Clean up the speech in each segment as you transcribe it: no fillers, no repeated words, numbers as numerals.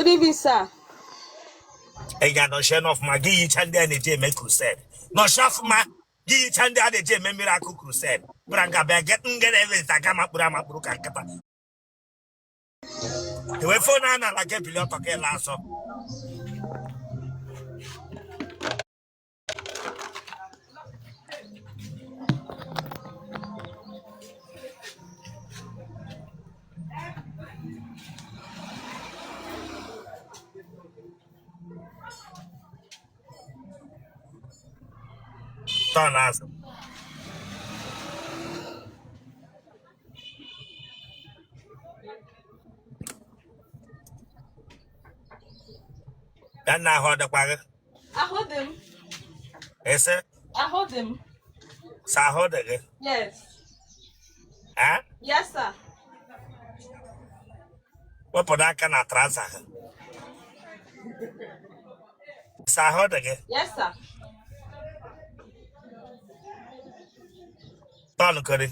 Good evening, sir. Ị ga-anọchie n'ọfụma gị yicha ndị a na-eji eme crusade. Nọchie ọfụma gị yicha ndị a na-eji eme miracle crusade. Bịara nga bịa get ngere event aga makpụrụ amakpụrụ ka nkịta. Ewe phone a n'ala gị ebili ọtọ ka ịla azụ. Tọn azụ. Ya na ahụ ọ dịkwa gị? Ahụ dị m. Ese? Ahụ dị m. Sa ahụ dị gị? Yes. Eh? Yes, sir. Wepụrụ aka na trouser gị. Sa ahụ dị gị? Yes, sir. Tọn kori.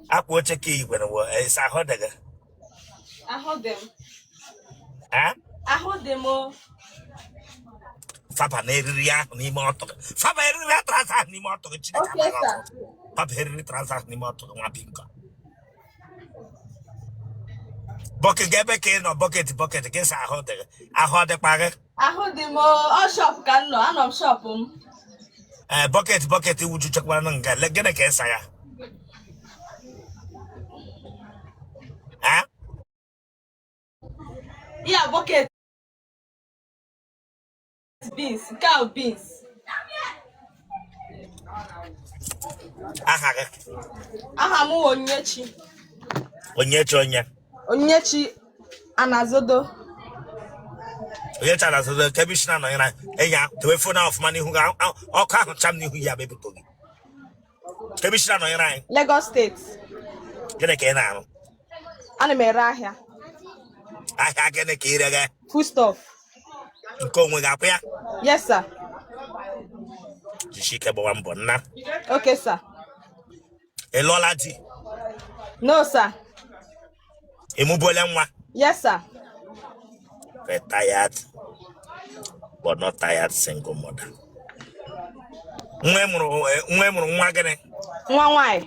Akwa oche ka i gwere wụ sa ahụ dị gị? Ahụ dị m. Eh? Ahụ dị m o. Faba na eriri ahụ n'ime ọtụ gị. Faba eriri trouser ahụ n'ime ọtụ gị Chineke Okay, amaghị sir. ọkụ. Faba eriri trouser ahụ n'ime ọtụ gị nwa bingo. Bucket ebe ka ị nọ bucket bucket gị sa ahụ dị gị. Ahụ ọ dịkwa gị? Ahụ dị m o. Ọ shop ka m nọ. Anọ m shop m. Ee, bucket bucket wuju chekwara na nga gịnị ka ị sa ya? Eh? Ya bucket beans, nke a beans. Aha gị? Aha m wụ Onyinyechi. Onyinyechi onye? Onyinyechi Anazodo. Onyinyechi Anazodo ka ebe isi na-anọnyere enyi ahụ tewe phone ahụ ọfụma n'ihu gị ọkụ ahụ cham n'ihu ya bụ ebuto gị. Ka ebe isi na-anọnyere anyị? Lagos State. Gịnị ka ị na-arụ? Ana m ere ahịa. Ahịa gịnị ka ị rege? Foodstuff. Nke onwe gị akwụ ya? Yes, sir. Jisie ike gbawa mbọ nna. Okay, sir. Ị lụọla di? No, sir. Ị mụbuola nwa? Yes, sir. Retired but not tired single mother. Nwa ị mụrụ nwa ị mụrụ nwa gịnị? Nwa nwanyị.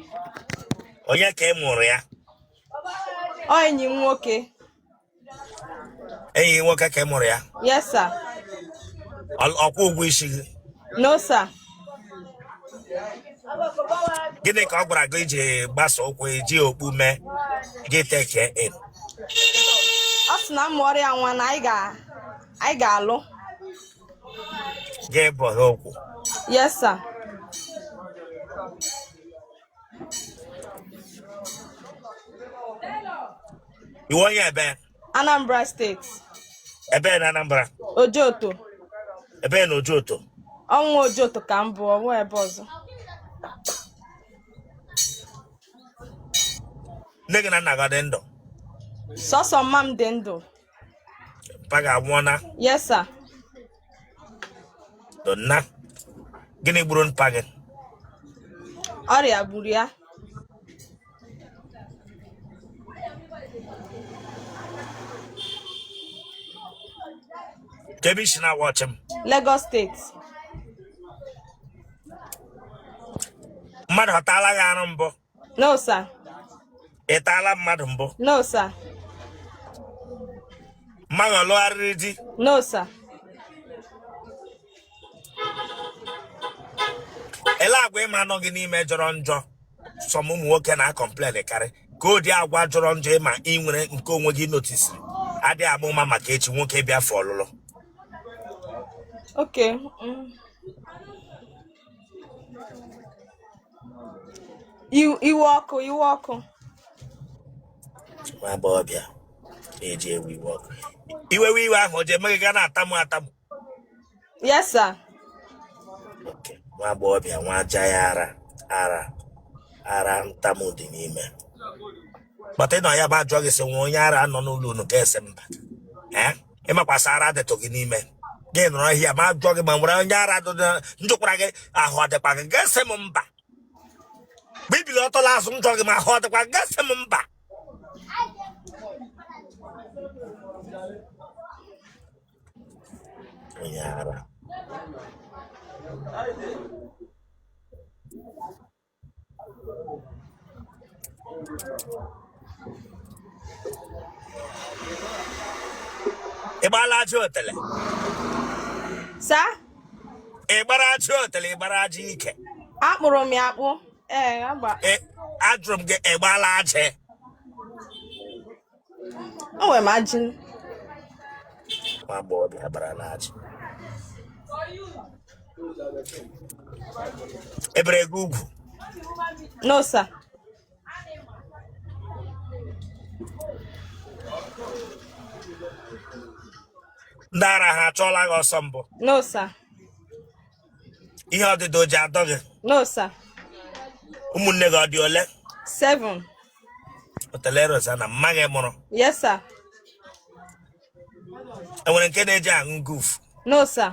Onye ka ị mụrụ ya? Ọ enyi m nwoke. Enyi gị nwoke ka ị mụrụ ya? Yes, sir. Ọ kwụ ụgwọ isi gị? No, sir. Gịnị ka ọ gwara gị iji gbasa ụkwụ iji okpu mee gị take in? Ọ sị na m mụọrọ ya nwa na anyị ga-alụ. Gị bọghị ụkwụ? Yes, sir. Ị wụ onye ebe? Anambra State. Ebe na Anambra? Ojoto. Ebe na Ojoto? Ọ nwa Ojoto ka m bụ, ọ nwa ebe ọzọ. Nne gị na nna gị ọ dị ndụ? Sọsọ mma m dị ndụ. Mpa gị anwụọna? Yes, sir. Donna, gịnị gburu mpa gị? Ọrịa gburu ya. Ka ebe i si na-awatch m? Lagos State. Mmadụ ọ taala gị arụ mbụ? No, sir. Ị taala mmadụ mbụ? No, sir. Mmadụ ọ lụgharịrị di? No, sir. Ele agwa ị ma nọ gị n'ime jọrọ njọ some ụmụ nwoke na-acomplain karị ka ụdị agwa jọrọ njọ ị ma ị nwere nke onwe gị noticeri adịghị ama ụma maka echi nwoke bịa for ọlụlụ. Okay. Iwe ọkụ, iwe ọkụ. Nwa agbọghọbịa na-eji ewe iwe ọkụ. Iwewe iwe ahụ o ji eme gị ga na-atamu atamu? Yes, sir. Okay. Nwa agbọghọbịa nwa aja ya ara ara ara ntamu dị n'ime kpata ịnọ ya bụ ajụọ gị sị nwa onye ara nọ n'ụlọ unu ga-ese mba. Ee, ị makwasị ara dịtụ gị n'ime gị nọrọ here ma jụọ gị ma nwere onye ara dị m jụkwara gị ahụ ọ dịkwa gị ga-ese m mba. Mgbe i bili ọtọ la azụ m jụọ gị ma ahụ ọ dịkwa gị ga-ese m mba. Onye ara. Ị gbaala ajị otele? Sir? Ị gbara ajị otele, ị gbara ajị ike? Akpụrụ m ya akpụ. Ee, agba. Ajụrụ m gị, ị gbaala ajị? Enwere m ajị. Nwa agbọghọbịa gbara na ajị. E bere gị ugwu? No, sir. Ndị ara ha achọọla gị ọsọ mbụ? No, sir. Ihe ọdịda o ji adọ gị? No, sir. Ụmụnne gị ọ dị ole? 7. Otele Rosanna, mma gị mụrụ? Yes, sir. Enwere nke na-eji aṅụ guf? No, sir.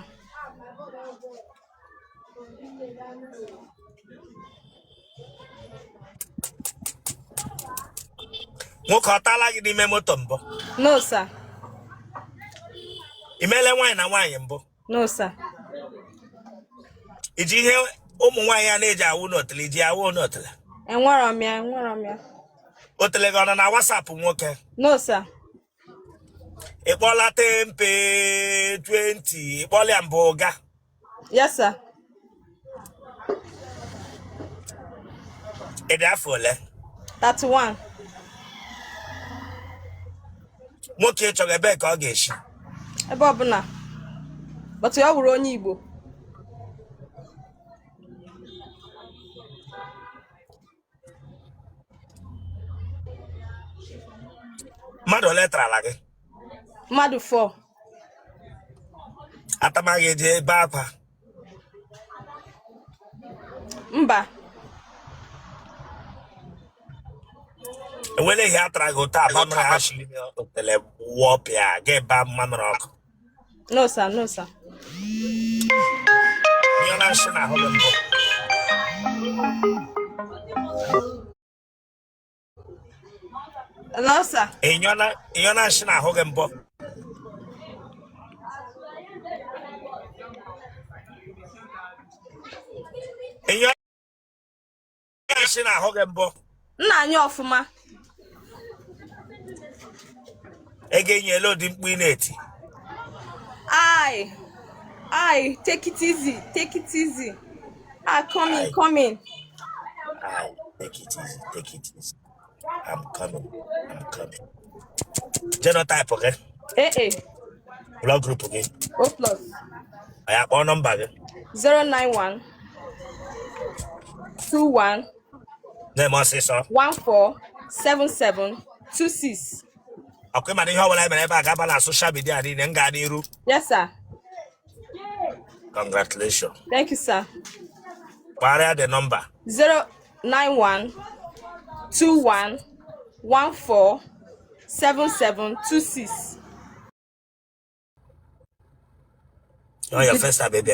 Nwoke ọ taala gị n'ime moto mbụ? No, sir. I meele nwaanyị na nwaanyị mbụ? No, sir. I ji ihe ụmụ nwaanyị a na-eji awụ n'otele, i ji awụ n'otele? Enwerọ m ya, enwerọ m ya. Otele gị ọ nọ na WhatsApp nwoke? No, sir. Ị kpọọla tempe 20, ị kpọọla ya mbụ ụga? Yes, sir. Ị dị afọ ole? 31. Nwoke ị chọrọ, ebee ka ọ ga-esi? Ebe ọbụla. But ya wụrụ onye Igbo. Mmadụ ole tarala gị? Mmadụ 4. Atamaghị eji ebe akwa? Mba. Enwere ihe atara gị ụtọ aba mere ha shiri otele wọpịa ga ebe mmamịrị ọkụ? No, sir. No, sir. Ihe ọ na-asị na ahụ gị mbụ? No, sir. Ihe ọ na-asị na ahụ gị mbụ? Ihe ọ na-asị na ahụ gị mbụ? M na-anyụ ọfụma. Ego enyela ụdị mkpu ị na-eti? Ai. Ai, take it easy. Take it easy. Ah, coming, Ai. coming. Ai, take it easy, take it easy. I'm coming, I'm coming. Genotype gị? AA. Blood group gị? O plus. Anyị akpọọ nọmba gị. 091 21 Na-eme ọsịsọ. 14 77 26. Ọkwa ịma na ihe ọbụla mere ebe a ga-aba na social media niile m gaa n'iru. Yes, sir. Congratulations. Thank you, sir. Kpagharịa the number. 091 21 14 77 26. Oh, your first time, baby.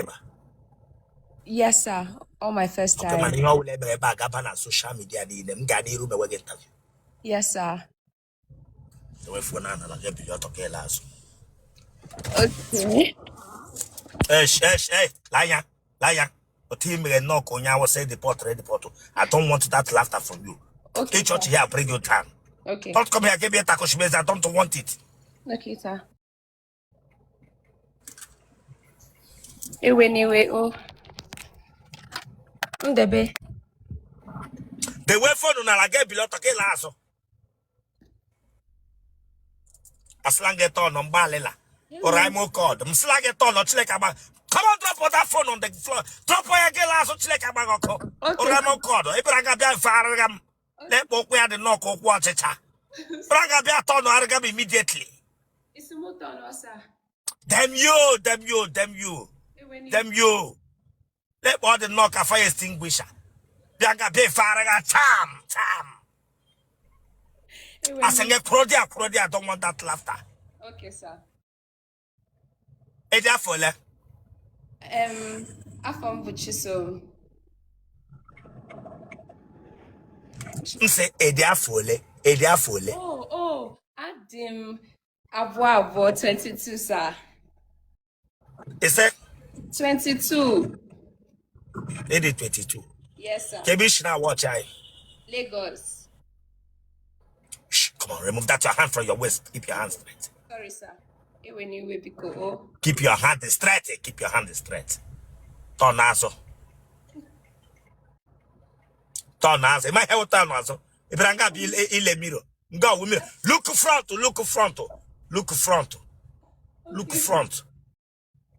Yes, sir. All my first Okay, man, time. ihe ọbụla emere ebe a ga-aba na social media niile m gaa n'iru mewe gị interview. Yes, sir. Ewefuo na anala gị ebili ọtọ ka ele azụ. Okay. Esh, esh, eh, lanya, lanya. Otu i mere nnọọ ka onye awụsa deport, deport. I don't want that laughter from you. Okay, Church sir. here bring you down. Okay. Don't come here, give me a takoshimezi. I don't want it. Okay, sir. Ewe newe o. Ndebe. The way phone n'ala gị ebili ọtọ ka ele azụ. Asịla gị tọọ mgbalịla. Oraimo code. M sịla gị tọọ Chineke agba. Come on, drop that phone on the floor. Drop ya gị azụ Chineke agba gị ọkụ. Okay. Oraimo code. Ịbịara ga bịa mfe m. Na-ekpo ụkwụ ya dị nnọọ ka ụkwụ ọchịcha. Bịara ga bịa tọọ arịga m immediately. Isi moto ọnụ, sir. Damn you, damn you, damn you. Ewe newe. Damn you. Lekpo ọ dị nnọọ ka fire extinguisher. Bịa ga bịa efe arịga cham cham. Ewe Asị newe. gị kwụrụ dị akwụrụ dị. I don't want that laughter. Okay, sir. Ịdị afọ ole? Afọ m bụ Chisom. M sị ịdị afọ ole? Ịdị afọ ole? Oh, Adị m abụọ abụọ, 22, sir. Ise? 22. Ịdị 22? Yes, sir. Ka ebe isi na-awatch anyị? Lagos. Shh, come on, remove that your hand from your waist. Keep your hand straight. Sorry, sir. Ewe n'iwe, biko o. Keep your hand straight. Keep your hand straight. Turn azụ, turn azụ. Ị ma ihe wụ turn azụ? Ị bịara nga bụ ile mirror nga ọwụ mirror. Look front, look front, look front, look Okay. front.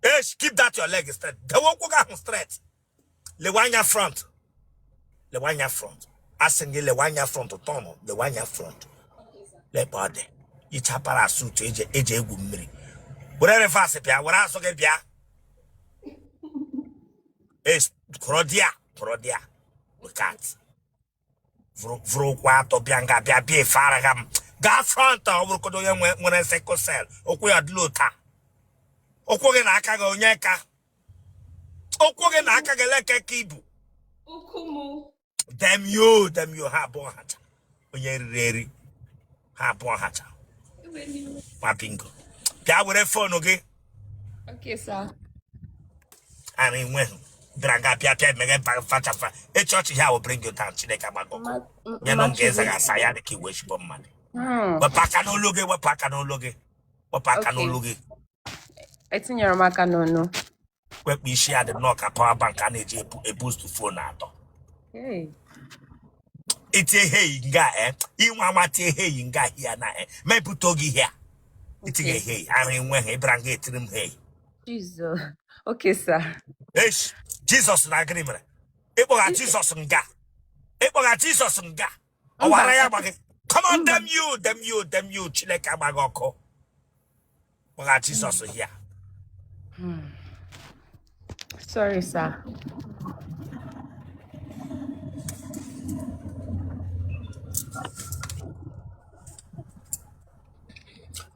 Esh, keep that your leg straight. Dewe ụkwụ gị ahụ straight. Lewe anya front, lewe anya front. Asị gị lewe anya front. Turn, lewe anya front. Okay, sir. Lekpa ọ dị icha parasuit eji egwu mmiri. Were reverse bịa, were azụ gị bịa. Esh, kwụrụ di ya, kwụrụ di ya. Look at vụrụ ụkwụ atọ bịa nga, bịa bịa efe ara m. Gaa front. Ọ bụrụkodo onye nwere sickle cell, ụkwụ ya dịla ụta. Ụkwụ gị na aka gị, onye ka ụkwụ gị na aka gị leke ka ibu? Ụkwụ mụ. Damn you, damn you. Ha abụọ hacha, onye riri eri. Ha abụọ hacha. Ewe n'iwe. Nwa bingo, bịa were phone gị. Okay, sir. Ara enweghị bịara nga bịa bịa meghe fachafa echi ọchị ya will bring you down. Chineke agbago ọkụ. Nyenụ m ga-eza gị asa ya dị ka iwe ezigbo mmadụ. Wepụ aka n'olu gị, wepụ aka n'olu gị, wepụ aka Okay. n'olu gị. Etinyere m aka n'ọnụ. Wepụ isi ya dị nnọọ ka power bank a na-eji eboost phone atọ. Hey. Itie ihe yi nga e inwe anwa tie ihe yi nga hia na e mepụta oge ihe a itinye. Okay. Ihe yi ara enweghị ịbịara nga etiri m hei. Jesus. Okay, sir. Esh, Jizọs na gịnị mere ịkpọgha Jizọs nga? Ịkpọgha Jizọs nga? Mba. Ọwara ya gbaghị. Come on. Mba. Damn you, damn you, damn you. Chineke agbaghị ọkụ. Kpọgha Jizọs hia. Sorry, sir.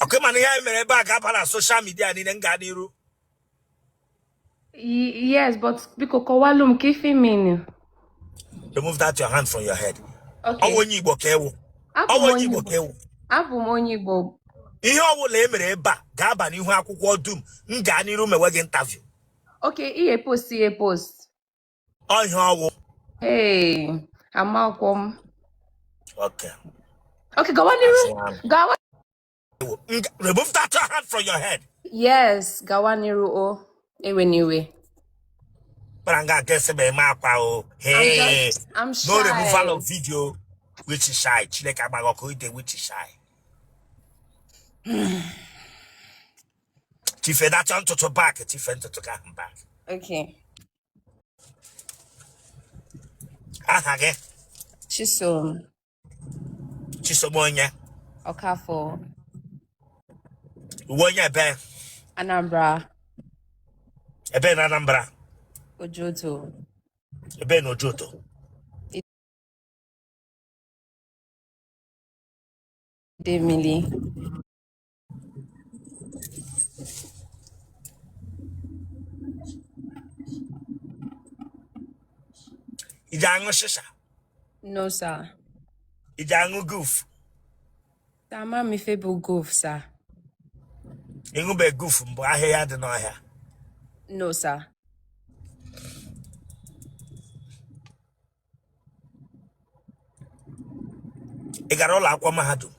Ọkụ mana ihe anyị mere ebe a ga-aba na social media niile m gaa n'iru. Yes, but biko kọwalụ m ka ife mean. Remove that your hand from your head. Okay. Ọwụ onye Igbo ka ewu? Abụ Ọwụ m onye onye Igbo Igbo. ka ewu? Abụ m onye Igbo. Ihe ọbụla e mere ebe a ga-aba n'ihu akwụkwọ dum m gaa n'iru mewe gị interview. Okay, ihe post, ihe post. Ọ ihe ọwụ. Hey, amakwọ m. Okay. Okay, gawa n'iru. Asị ahụ. Gawa. Remove that your hand from your head. Yes, gawa n'iru o. Ewe n'iwe. Kpara nga nke sị ma eme akwa o. I'm Hey. just, I'm No removal shy. of video. Which is shy. Chineke agbaghị ọkụ ide which is shy. Chife that your ntutu back. Chife ntutu ka ahụ back. Okay. Aha gị? Chisom. Chisom onye? Okafor. Uwe onye ebe? Anambra. Ebe na Anambra? Ojoto. Ebe na Ojoto? Idemili. Iji aṅụ shisha? No, sir. Iji aṅụ goof? Ama m ife bụ goof, sir. Ịṅụbe goof mbụ, ahịhịa dị n'ọhịa? No, sir. Ị gara ụlọ akwụkwọ mahadum?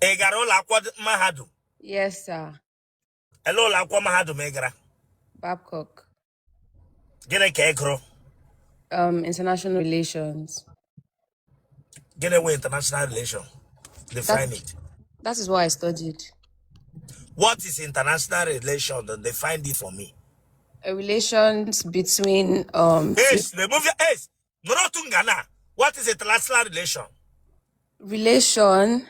Ị gara ụlọ akwụkwọ mahadum? Yes, sir. Ele ụlọ akwụkwọ mahadum ị gara? Babcock. Gịnị ka ị gụrụ? International relations. Gịnị wụ international relation? Define That it. That is what I studied. What is international relation? Then define it for me. A relations between two Ace, remove your ace. Nọrọ otu nga na. What is international relation? Relation.